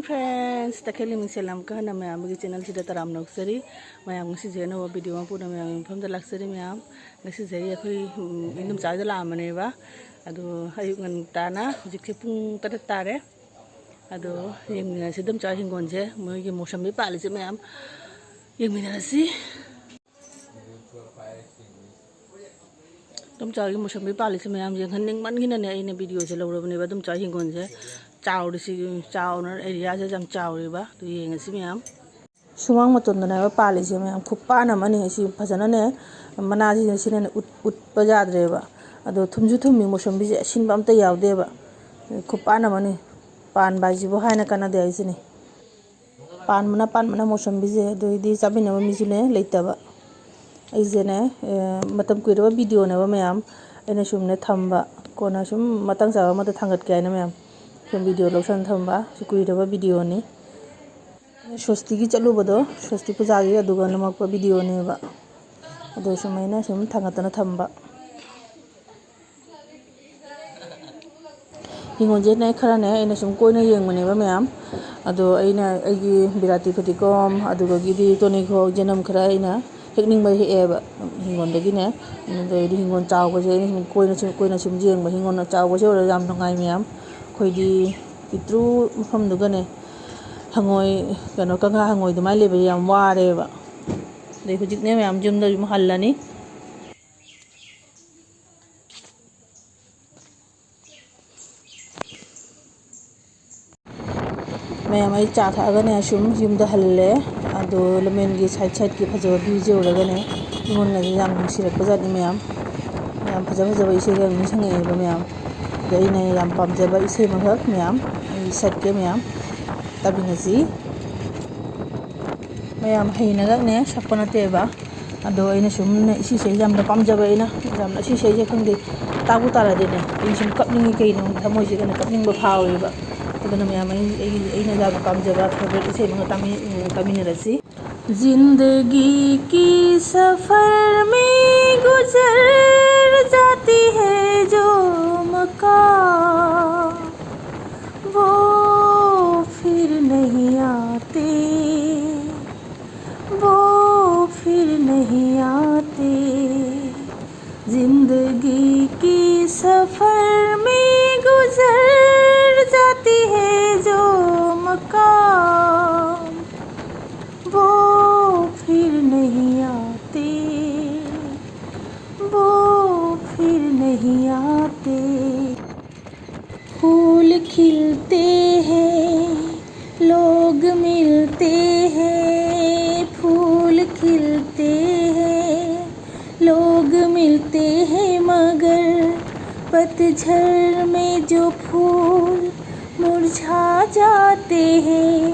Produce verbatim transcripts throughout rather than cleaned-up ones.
Friends, ꯇꯈꯦꯜꯒꯤ ꯃꯤꯡꯁꯦꯜ ꯑꯃꯨꯛꯀ ꯍꯟꯅ ꯃꯌꯥꯝꯒꯤ channel ꯁꯤꯗ ꯇꯔꯥꯝꯅ ꯑꯣꯛꯆꯔꯤ꯫ ꯃꯌꯥꯝ, ꯉꯁꯤꯁꯦ ꯑꯅꯧꯕ video ꯑꯃ ꯄꯨꯅ ꯃꯌꯥꯝꯒꯤ ꯃꯐꯝꯗ ꯂꯥꯛꯆꯔꯤ꯫ ꯃꯌꯥꯝ, ꯉꯁꯤꯁꯦ ꯑꯩ ꯑꯩꯈꯣꯏ, ꯎꯝ, ꯏꯟꯗꯣꯝꯆꯥ ꯍꯣꯏꯗ ꯂꯥꯛꯑꯝꯕꯅꯦꯕ꯫ ꯑꯗꯣ ꯑꯌꯨꯛ ꯉꯟꯇꯥꯅ, ꯍꯧꯖꯤꯛꯁꯦ ꯄꯨꯡ ꯇꯔꯦꯠ ꯇꯥꯔꯦ꯫ ꯑꯗꯣ ꯌꯦꯡꯃꯤꯟꯅꯔꯁꯤ ꯏꯟꯗꯣꯝꯆꯥ ꯍꯤꯡꯒꯣꯜꯁꯦ, ꯃꯣꯏꯒꯤ ꯃꯣꯁꯝꯕꯤ ꯄꯥꯜꯂꯤꯁꯦ ꯃꯌꯥꯝ ꯌꯦꯡꯃꯤꯟꯅꯔꯁꯤ꯫ ꯏꯗꯣꯝꯆꯥꯒꯤ ꯃꯣꯁꯝꯕꯤ ꯄꯥꯜꯂꯤꯁꯦ ꯃꯌꯥꯝ ꯌꯦꯡꯍꯟꯅꯤꯡꯃꯟꯒꯤꯅꯅꯦ ꯑꯩꯅ videoꯁꯦ ꯂꯧꯔꯕꯅꯦꯕ꯫ ꯏꯗꯣꯝꯆꯥ ꯍꯤꯡꯒꯣꯜꯁꯦ ꯆꯥꯎꯔꯤꯁꯤ, ꯆꯥꯎꯅ areaꯁꯦ ꯌꯥꯝ ꯆꯥꯎꯔꯤꯕ꯫ ꯑꯗꯨ ꯌꯦꯡꯉꯁꯤ ꯃꯌꯥꯝ꯫ ꯁꯨꯃꯥꯡ ꯃꯇꯣꯟꯗꯅꯦꯕ ꯄꯥꯜꯂꯤꯁꯦ ꯃꯌꯥꯝ, ꯈꯨꯄꯥꯟ ꯑꯃꯅꯤ꯫ ꯑꯁꯤ ꯐꯖꯅꯅꯦ ꯃꯅꯥꯁꯤꯅ ꯁꯤꯅꯅꯦ ꯎꯠ-, ꯎꯠꯄ ꯌꯥꯗ꯭ꯔꯦꯕ꯫ ꯑꯗꯣ ꯊꯨꯝꯁꯨ ꯊꯨꯝꯃꯤ, ꯃꯣꯁꯝꯕꯤꯁꯦ ꯑꯁꯤꯟꯕ ꯑꯝꯇ ꯌꯥꯎꯗꯦꯕ꯫ ꯈꯨꯄꯥꯟ ꯑꯃꯅꯤ꯫ ꯄꯥꯟꯕ ꯍꯥꯏꯁꯤꯕꯨ ꯍꯥꯏꯅ ꯀꯥꯟꯅꯗꯦ ꯍꯥꯏꯁꯤꯅꯤ꯫ ꯄꯥꯟꯕꯅ, ꯄꯥꯟꯕꯅ ꯃꯣꯁꯝꯕꯤꯁꯦ꯫ ꯑꯗꯨꯏꯗꯤ ꯆꯥꯃꯤꯟꯅꯕ ꯃꯤꯁꯨꯅꯦ ꯂꯩꯇꯕ꯫ ꯑꯩꯁꯦꯅꯦ, ꯑꯦ, ꯃꯇꯝ ꯀꯨꯏꯔꯕ videoꯅꯦꯕ ꯃꯌꯥꯝ꯫ ꯑꯩꯅ ꯁꯨꯝꯅꯦ ꯊꯝꯕ, ꯀꯣꯟꯅ ꯁꯨꯝ ꯃꯇꯥꯡ ꯆꯥꯕ ꯑꯃꯗ ꯊꯥꯡꯒꯠꯀꯦ ꯍꯥꯏꯅ ꯃꯌꯥꯝ ꯁꯨꯝ video ꯂꯧꯁꯟ ꯊꯝꯕ꯫ ꯁꯤ ꯀꯨꯏꯔꯕ videoꯅꯤ꯫ ꯁ꯭ꯋꯁꯇꯤꯒꯤ ꯆꯠꯂꯨꯕꯗꯣ, ꯁ꯭ꯋꯁꯇꯤ ꯄꯨꯖꯥꯒꯤ, ꯑꯗꯨꯒ ꯅꯝꯃꯛꯄ videoꯅꯦꯕ꯫ ꯑꯗꯣ ꯁꯨꯃꯥꯏꯅ ꯁꯨꯝ ꯊꯥꯡꯒꯠꯇꯅ ꯊꯝꯕ꯫ ꯍꯤꯡꯒꯣꯜꯁꯦꯅꯦ ꯈꯔꯅꯦ ꯑꯩꯅ ꯁꯨꯝ ꯀꯣꯏꯅ ꯌꯦꯡꯕꯅꯦꯕ ꯃꯌꯥꯝ꯫ ꯑꯗꯣ ꯑꯩꯅ ꯑꯩꯒꯤ ꯕꯤꯂꯥꯇꯤ ꯐꯗꯤꯒꯣꯝ, ꯑꯗꯨꯗꯒꯤꯗꯤ tonic hop, ꯆꯅꯝ ꯈꯔ ꯑꯩꯅ ꯍꯦꯛꯅꯤꯡꯕ ꯍꯦꯛꯑꯦꯕ ꯍꯤꯡꯒꯣꯜꯗꯒꯤꯅꯦ꯫ ꯑꯗꯩꯗꯤ ꯍꯤꯡꯒꯣꯜ ꯆꯥꯎꯕꯁꯦ ꯑꯩꯅ ꯁꯨꯝ ꯀꯣꯏꯅ ꯁꯨꯝ, ꯀꯣꯏꯅ ꯁꯨꯝ ꯌꯦꯡꯕ꯫ ꯍꯤꯡꯒꯣꯜ ꯆꯥꯎꯕꯁꯦ ꯑꯣꯏꯔꯒ ꯌꯥꯝ ꯅꯨꯡꯉꯥꯏ ꯃꯌꯥꯝ꯫ ꯑꯩꯈꯣꯏꯗꯤ ꯄꯤꯛꯇ꯭ꯔꯨ ꯃꯐꯝꯗꯨꯒꯅꯦ ꯍꯪꯉꯣꯏ, ꯀꯩꯅꯣ, ꯀꯪꯂꯥ ꯍꯪꯉꯣꯏ ꯑꯗꯨꯃꯥꯏꯅ ꯂꯩꯕꯁꯦ ꯌꯥꯝ ꯋꯥꯔꯦꯕ꯫ ꯑꯗꯩ ꯍꯧꯖꯤꯛꯅꯦ ꯃꯌꯥꯝ ꯌꯨꯝꯗ ꯑꯗꯨꯝ ꯍꯜꯂꯅꯤ꯫ ꯃꯌꯥꯝ, ꯑꯩ ꯆꯥ ꯊꯛꯑꯒꯅꯦ ꯁꯨꯝ ꯌꯨꯝꯗ ꯍꯜꯂꯦ꯫ ꯑꯗꯣ ꯂꯝꯃꯦꯟꯒꯤ side sideꯀꯤ ꯐꯖꯕ viewꯁꯦ ꯎꯔꯒꯅꯦ ꯑꯩꯉꯣꯟꯗꯗꯤ ꯌꯥꯝ ꯅꯨꯡꯁꯤꯔꯛꯄ ꯖꯥꯠꯅꯤ ꯃꯌꯥꯝ꯫ ꯌꯥꯝ ꯐꯖ ꯐꯖꯕ ꯏꯁꯩꯒ ꯅꯤꯡꯁꯤꯡꯉꯛꯑꯦꯕ ꯃꯌꯥꯝ꯫ ꯑꯗꯣ ꯑꯩꯅ ꯌꯥꯝ ꯄꯥꯝꯖꯕ ꯏꯁꯩ ꯑꯃꯈꯛ ꯃꯌꯥꯝ ꯑꯩ ꯁꯛꯀꯦ ꯃꯌꯥꯝ, ꯇꯥꯃꯤꯟꯅꯁꯤ꯫ ꯃꯌꯥꯝ ꯍꯩꯅꯒꯅꯦ ꯁꯛꯄ ꯅꯠꯇꯦꯕ꯫ ꯑꯗꯣ ꯑꯩꯅ ꯁꯨꯝ ꯏꯁꯩꯁꯦ ꯌꯥꯝꯅ ꯄꯥꯝꯖꯕ, ꯑꯩꯅ ꯌꯥꯝꯅ ꯏꯁꯩꯁꯦ ꯈꯪꯗꯦ, ꯇꯥꯕꯨ ꯇꯥꯔꯗꯤꯅꯦ ꯑꯩ ꯁꯨꯝ ꯀꯞꯅꯤꯡꯉꯤ꯫ ꯀꯩꯅꯣ ꯊꯃꯣꯏꯁꯦ ꯀꯩꯅꯣ ꯀꯞꯅꯤꯡꯕ ꯐꯥꯎꯋꯦꯕ꯫ ꯑꯗꯨꯅ ꯃꯌꯥꯝ ꯑꯩ, ꯑꯩꯒꯤ, ꯑꯩꯅ ꯌꯥꯝꯅ ꯄꯥꯝꯖꯕ favourite ꯏꯁꯩ ꯑꯃꯒ ꯇꯥꯃꯤꯟ-, ꯇꯥꯃꯤꯟꯅꯔꯁꯤ꯫ ꯖꯤꯟꯗꯒꯤ ꯀꯤ ꯁꯐꯔ ꯃꯦ ꯒꯨꯖꯔ ꯖꯥꯇꯤ ꯍꯦ ꯖꯣ ꯃꯀꯥ, ꯋꯣ ꯐꯤꯔ फूल खिलते हैं, लोग मिलते हैं, फूल खिलते हैं, लोग मिलते हैं, मगर पतझड़ में जो फूल मुरझा जाते हैं,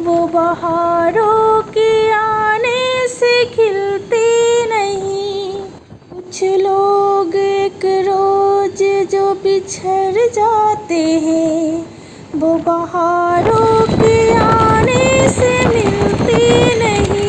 वो बहारों के आने से खिलते नहीं। कुछ लोग एक रोज जो बिछड़ जाते हैं, वो बहारों के आने से मिलते नहीं।